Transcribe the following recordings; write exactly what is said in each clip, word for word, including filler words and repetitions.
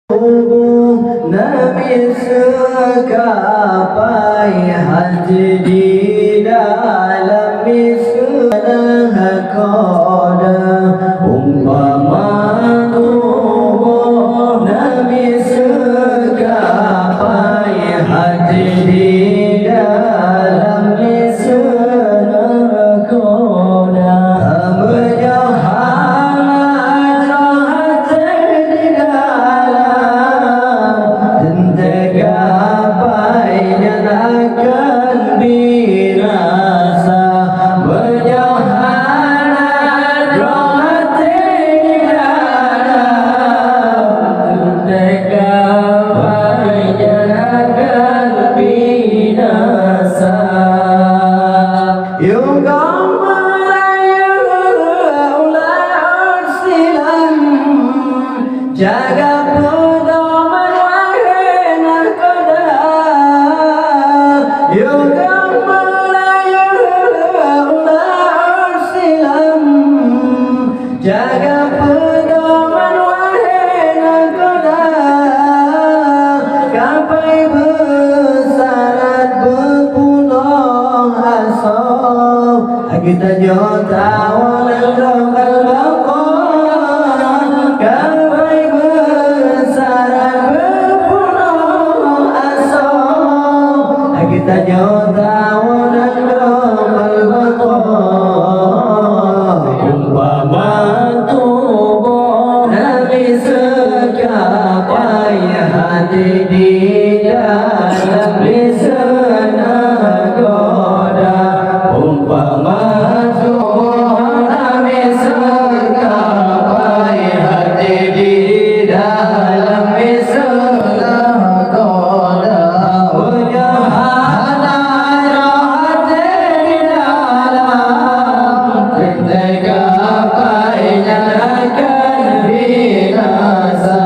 Tuboh na miseue kapai hati di dalam miseue na khoda. Umpama tuboh na miseue kapai hati di dalam miseue na khoda. Meunyoe hana jroh até di dalam, teuntée kapai nyan akan binasa. Meunyoe hana jroh até di dalam, teuntée kapai nyan akan binasa. Yue gob meurayeuk ulat silam, jaga peudoman wahé nakhoda. Yue gob meurayeuk ulat silam, jaga peudoman wahé nakhoda, kapai beusarat beupunoh asoe. Geutanyoe tawoe lam Baqarah, kapai beusarat beupunoh asoe. Geutanyoe tawoe lam Baqarah. Umpama tuboh na miseue kapai hati di dalam miseue nakhoda. Umpama tuboh na miseue kapai hati di dalam miseue nakhoda. Meunyoe hana jroh até di dalam, teuntée kapai nyan akan binasa.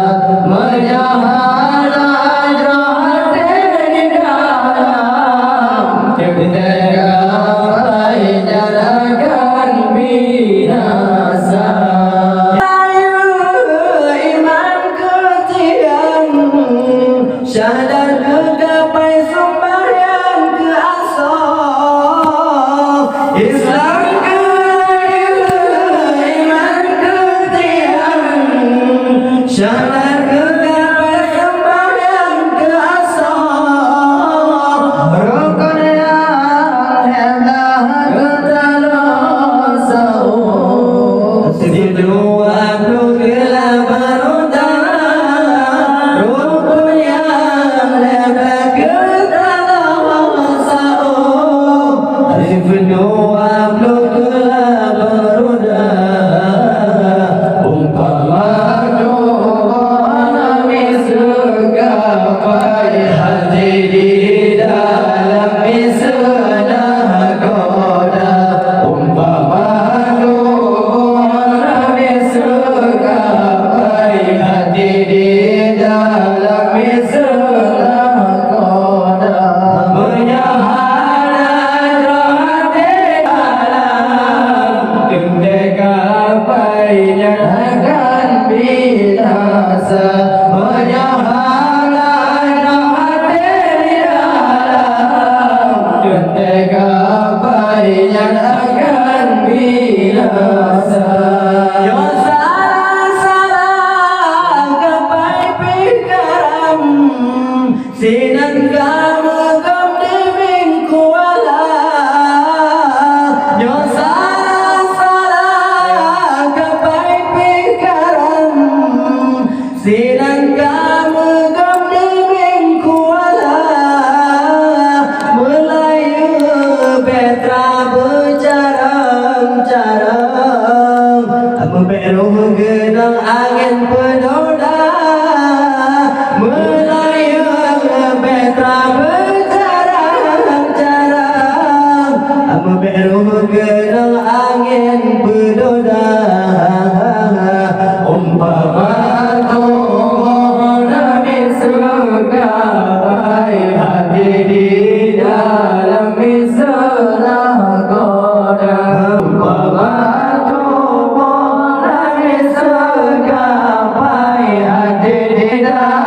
Meunyoe hana jroh até di dalam, teuntée kapai nyan akan binasa. Iman keutian, syahadat keu kapai, sumbayang keu asoe, Islam keu rayeuk, iman keu tiang, syahadat keu kapai, sumbayang keu asoe, rukon nyang lhèe blah keu taloe saboh. Sidua ploh geula baroda, rukon nyang lhèe blah keu taloe saboh. Sidua ploh geula baroda, umpama tuboh na miseue kapai hati di dalam miseue nakhoda. Umpama tuboh na miseue kapai hati di dalam miseue nakhoda. Meunyoe hana jroh até dalam, teuntée kapai nyan akan binasa. Meunyoe hana jroh até di dalam, teuntée kapai nyan akan binasa. Nyoe salah-salah kapai pih karam, sinan ka meugom di Mingkuala. Nyoe salah-salah kapai pih karam, sinan ka meugom di Mingkuala. Meulayeue bèk trab beucarông-carông, meubèk roh geunong angén peudoda. Meulayeue bèk trab beucarông-carông, meubèk roh geunong angén peudoda. Umpama tuboh na miseue kapai hati di dalam miseue nakhoda. Umpama tuboh na miseue kapai hati di dalam